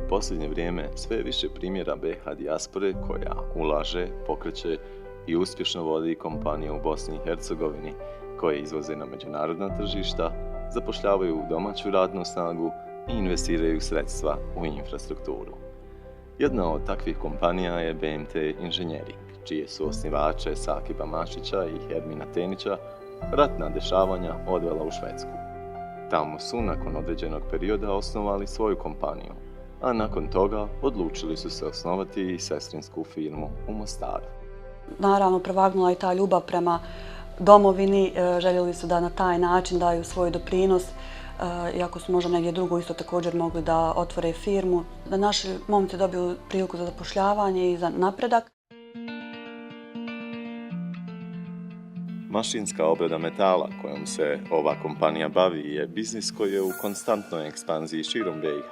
posljednje vrijeme sve je više primjera BiH dijaspore koja ulaže, pokreće i uspješno vodi kompanije u Bosni i Hercegovini koje izvoze na međunarodna tržišta, zapošljavaju domaću radnu snagu i investiraju sredstva u infrastrukturu. Jedna od takvih kompanija je BMT Inženjering, čije su osnivače Sakiba Mašića i Hermina Tenića ratna dešavanja odvela u Švedsku. Tamo su nakon određenog perioda osnovali svoju kompaniju, a nakon toga odlučili su se osnovati i sestrinsku firmu u Mostaru. Naravno, prevagnula je ta ljubav prema domovini, željeli su da na taj način daju svoj doprinos, iako su možda negdje drugo isto također mogli da otvore firmu, da naši momci dobiju priliku za zapošljavanje i za napredak. Mašinska obrada metala kojom se ova kompanija bavi je biznis koji je u konstantnoj ekspanziji širom BiH.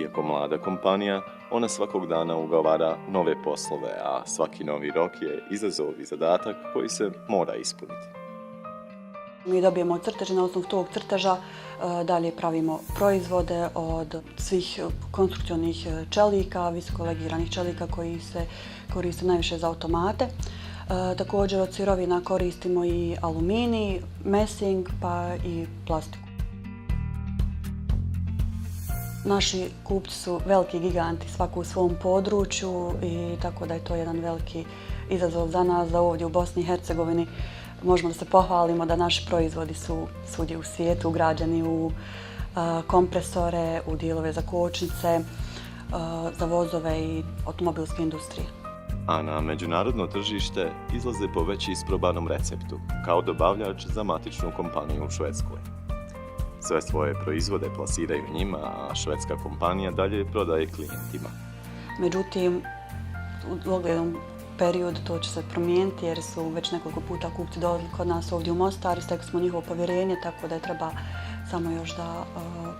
Iako mlada kompanija, ona svakog dana ugovara nove poslove, a svaki novi rok je izazov i zadatak koji se mora ispuniti. Mi dobijemo crteže, na osnovu tog crteža dalje pravimo proizvode od svih konstrukcionih čelika, visokolegiranih čelika koji se koriste najviše za automate. Također od sirovina koristimo i aluminij, mesing pa i plastiku. Naši kupci su veliki giganti, svako u svom području i tako da je to jedan veliki izazov za nas da ovdje u Bosni i Hercegovini možemo da se pohvalimo da naši proizvodi su svugdje u svijetu ugrađeni u kompresore, u dijelove za kočnice, za vozove i automobilske industrije. A na međunarodno tržište izlaze po već isprobanom receptu, kao dobavljač za matičnu kompaniju u Švedskoj. Sve svoje proizvode plasiraju njima, a švedska kompanija dalje prodaje klijentima. Međutim, u doglednom periodu to će se promijeniti jer su već nekoliko puta kupci dolazili kod nas ovdje u Mostar i stekli smo njihovo povjerenje, tako da je treba samo još da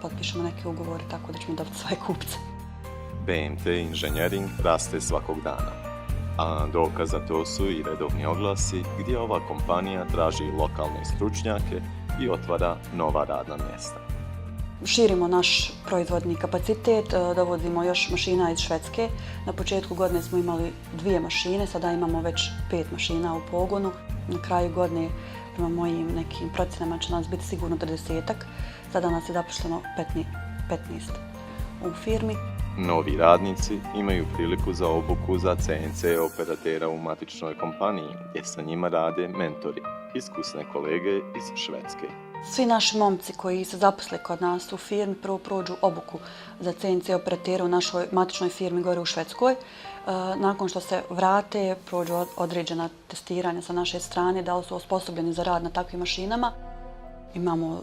potpišemo neke ugovore tako da ćemo dobiti svoje kupce. BMT Inženjering raste svakog dana, a dokaz za to su i redovni oglasi gdje ova kompanija traži lokalne stručnjake i otvara nova radna mjesta. Širimo naš proizvodni kapacitet, dovodimo još mašina iz Švedske. Na početku godine smo imali 2 mašine, sada imamo već 5 mašina u pogonu. Na kraju godine, prema mojim nekim procjenama, će nas biti sigurno 30-ak. Sada nas je zaposleno 15 u firmi. Novi radnici imaju priliku za obuku za CNC operatera u matičnoj kompaniji, gdje sa njima rade mentori, iskusne kolege iz Švedske. Svi naši momci koji se zaposle kod nas u firmi prvo prođu obuku za CNC operatera u našoj matičnoj firmi gore u Švedskoj. Nakon što se vrate, prođu određena testiranja sa naše strane, da li su osposobljeni za rad na takvim mašinama. Imamo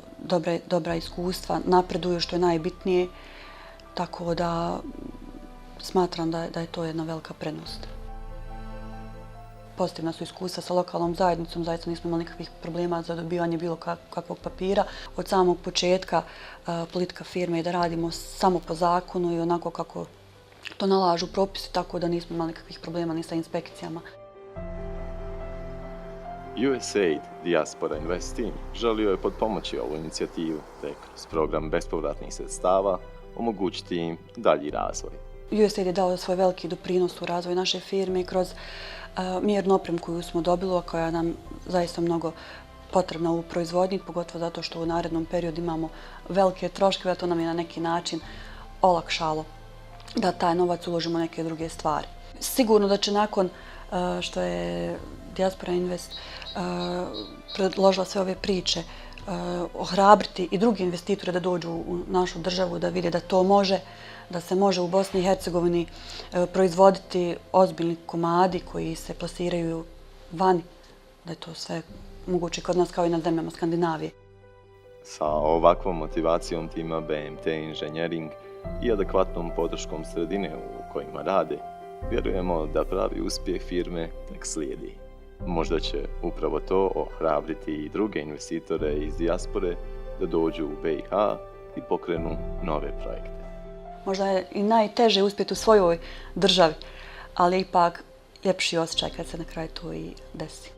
dobra iskustva, napreduju što je najbitnije, tako da smatram da je to jedna velika prednost. Pozitivna su iskustva sa lokalnom zajednicom, zaista nismo imali nikakvih problema za dobivanje bilo kakvog papira. Od samog početka politika firme je da radimo samo po zakonu i onako kako to nalažu propisi, tako da nismo imali nikakvih problema ni sa inspekcijama. USAID Diaspora Invest Team želio je potpomoći ovu inicijativu, te kroz program bespovratnih sredstava omogućiti im dalji razvoj. USAID je dao svoj veliki doprinos u razvoj naše firme kroz mjernu opremu koju smo dobili, a koja nam zaista mnogo potrebna u proizvodnji, pogotovo zato što u narednom periodu imamo velike troškove, a to nam je na neki način olakšalo da taj novac uložimo u neke druge stvari. Sigurno da će nakon što je Diaspora Invest predložila sve ove priče, ohrabriti i drugi investitore da dođu u našu državu, da vide da to može, da se može u Bosni i Hercegovini proizvoditi ozbiljni komadi koji se plasiraju vani, da je to sve moguće kod nas kao i na zemljama Skandinavije. Sa ovakvom motivacijom tima BMT Inženjering i adekvatnom podrškom sredine u kojima rade, vjerujemo da pravi uspjeh firme tek slijedi. Možda će upravo to ohrabriti i druge investitore iz dijaspore da dođu u BiH i pokrenu nove projekte. Možda je i najteže uspjeti u svojoj državi, ali ipak ljepši osjećaj kad se na kraju to i desi.